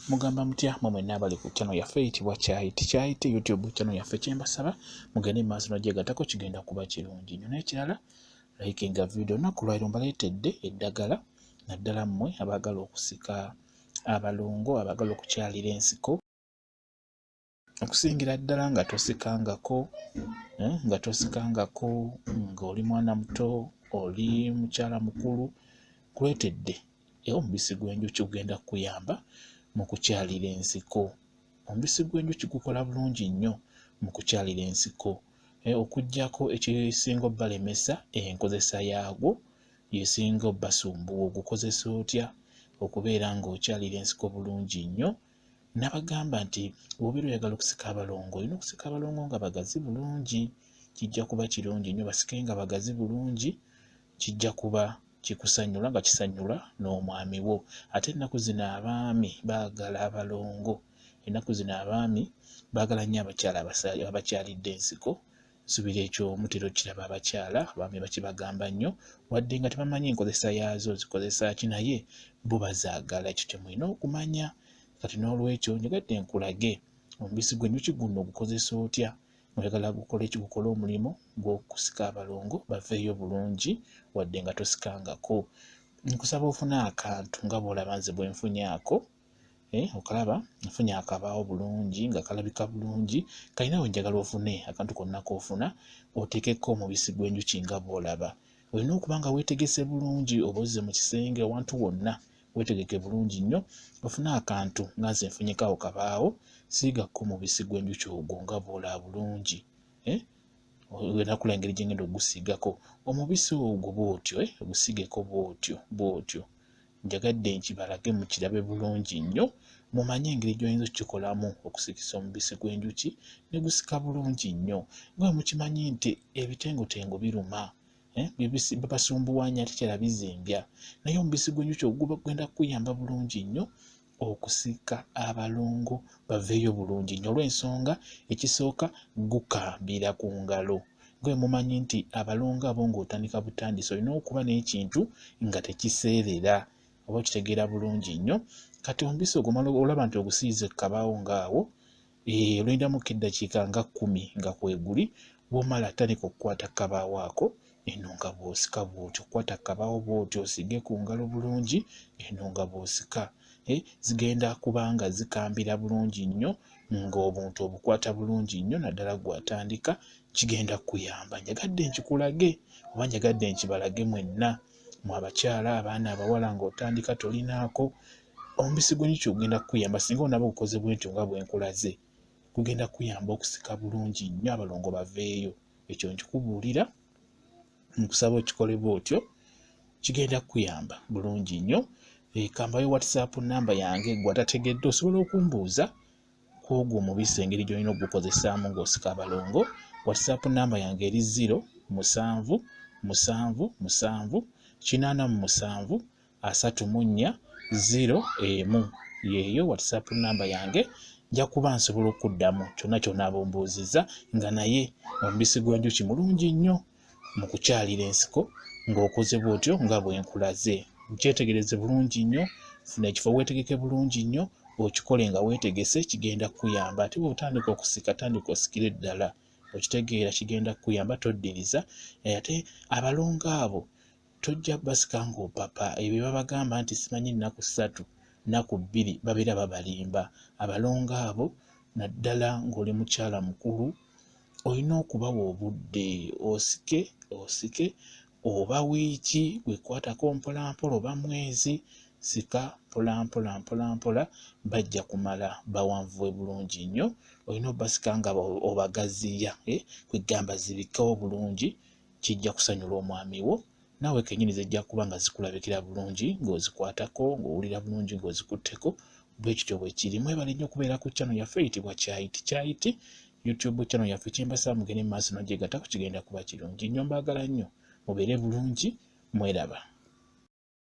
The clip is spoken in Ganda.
Mugamba mutya mwe mwenna abali ku channel yaffe eyitibwa Kyayiti Kyayiti YouTube channel yaffe? Kyembasaba mugende mu maaso n'ogyegattako, kigenda kuba kirungi nnyo. N'ekirala, likinga video. Olunaku lwaliro mbaleetedde eddagala, naddala mmwe abaagala okusika abalongo, abaagala okukyalira ensiko, okusingira ddala nga tosikangako, nga tosikangako, ng'oli mwana muto, oli mukyala mukulu. Nkuleetedde omubisi gw'enjuki, gugenda kukuyamba mu kukyalira ensiko. Omubisi gw'enjuki gukola bulungi nnyo mu kukyalira ensiko, okuggyako ekisinga obbalemesa, enkozesa yaagwo y'esinga obbasumbuwa. Ogukozesa otya okubeera ng'okyalira ensiko bulungi nnyo? Nabagamba nti bw'obeera oyagala okusika abalongo, olina okusika abalongo nga bagazi bulungi, kijja kuba kirungi nnyo. Basike nga bagazi bulungi, kijja kuba kikusanyula nga kisanyula n'omwami wo. Ate ennaku zino abaami baagala abalongo, ennaku zino abaami baagala nnyo abakyala abakyalidde ensiko. Nsubira ekyo mutera okukiraba, abakyala abaami bakibagamba nnyo, wadde nga tebamanyi nkozesa yaazo, zikozesa ki, naye bo bazaagala. Ekyo kye mulina okumanya. Kati n'olwekyo njagadde nkulage omubisi gw'enjuki guno ogukozesa otya, oyagala gukole ki, gukole omulimu gw'okusika abalongo baveeyo bulungi wadde nga tosikangako. Nkusaba ofune akantu nga bw'olaba nze bwe nfunye ako, okalaba nfunye akabaawo bulungi nga kalabika bulungi, kalina we njagala ofune akantu konna k'ofuna, oteekeko omubisi gw'enjuki nga bw'olaba. Olina okuba nga weetegese bulungi, oba ozze mu kisenge, awantu wonna weetegeke bulungi nnyo, ofune akantu nga nze nfunyeko awo kabaawo, siigako omubisi gw'enjuki ogwo nga bw'olaba bulungi. Ogenda kulaba engeri gye ngenda okugusiigako omubisi ogwo bw'otyo, ogusiigeko bw'otyo bw'otyo. Njagadde nkibalage mukirabe bulungi nnyo, mumanye engeri gy'oyinza okukikolamu okusikisa omubisi gw'enjuki ne gusika bulungi nnyo. Nga bwe mukimanyi nti ebitengotengo biruma, bibasumbuwa nnyo, ate kyera bizimbya, naye omubisi gw'enjuki ogwo gugenda kukuyamba bulungi nnyo okusika abalongo baveeyo bulungi nnyo, olw'ensonga ekisooka gukambira ku ngalo. Nga bwe mumanyi nti abalongo abo ng'otandika butandisi olina okuba n'ekintu nga tekiseerera, oba okitegeera bulungi nnyo. Kati omubisi ogwo omala olaba nti ogusiize ku kabaawo ng'awo, olindamuko eddakiika nga 10 nga kweguli. Bw'omala tandika okukwata ku kabaawo ako eno nga bw'osika bw'otyo, kwata ku kabaawo bw'otyo, osiige ku ngalo bulungi eno nga bw'osika. Zigenda kuba nga zikambira bulungi nnyo ng'obuntu obukwata bulungi nnyo, naddala ggwe atandika, kigenda kukuyamba. Njagadde nkikulage oba njagadde nkibalage mwenna, mmwe abakyala, abaana abawala, ng'otandika tolinaako, omubisi gw'enjuki ogenda kukuyamba. Singa onaaba ogukoze bwe ntyo nga bwe nkulaze, gugenda kukuyamba okusika bulungi nnyo abalongo baveeyo. Ekyo nkikubuulira, nkusaba okikole bw'otyo, kigenda kukuyamba bulungi nnyo. Kambayo WhatsApp namba yange, ggwe atategedde osobola okumbuuza ku ogwo omubisi engeri gy'olina okugukozesaamu ng'osika abalongo. WhatsApp namba yange eri 0777 87 34 01, yeeyo WhatsApp namba yange. Nja kuba nsobola okuddamu kyonna ky'onaaba ombuuzizza, nga naye omubisi gw'enjuki mulungi nnyo mu kukyalira ensiko ng'okoze bw'otyo nga bwe nkulaze. Nkyetegereze bulungi nnyo, funa ekifo weetegeke bulungi nnyo, okikole nga weetegese, kigenda kukuyamba. Ate bw'otandika okusika, tandika osikire ddala, okitegeera, kigenda kukuyamba, toddiriza. Ate abalongo abo tojja basika ng'opapa. Ebyo babagamba nti simanyi nnaku 3, nnaku 2, babeera babalimba. Abalongo abo, naddala ng'oli mukyala mukulu, olina okubawa obudde osike osike, oba wiiki gwekwatako mpola mpola, oba mwezi, sika mpola mpola mpola mpola, bajja kumala bawanvuwe bulungi nnyo. Olina obasika nga obagaziya, kwegamba zibikkewo bulungi, kijja kusanyula omwami wo, naawe kennyini zijja kuba nga zikulabikira bulungi ng'ozikwatako, ng'owulira bulungi ng'ozikutteko. Bwe kityo bwe kiri. Mwebale nnyo okubeera ku channel yaffe eyitibwa Kyayiti Kyayiti YouTube channel yaffe. Kyembasaba mugende mu maaso n'ogyegattako, kigenda kuba kirungi nnyo. Mbaagala nnyo, mubeere bulungi, mweraba.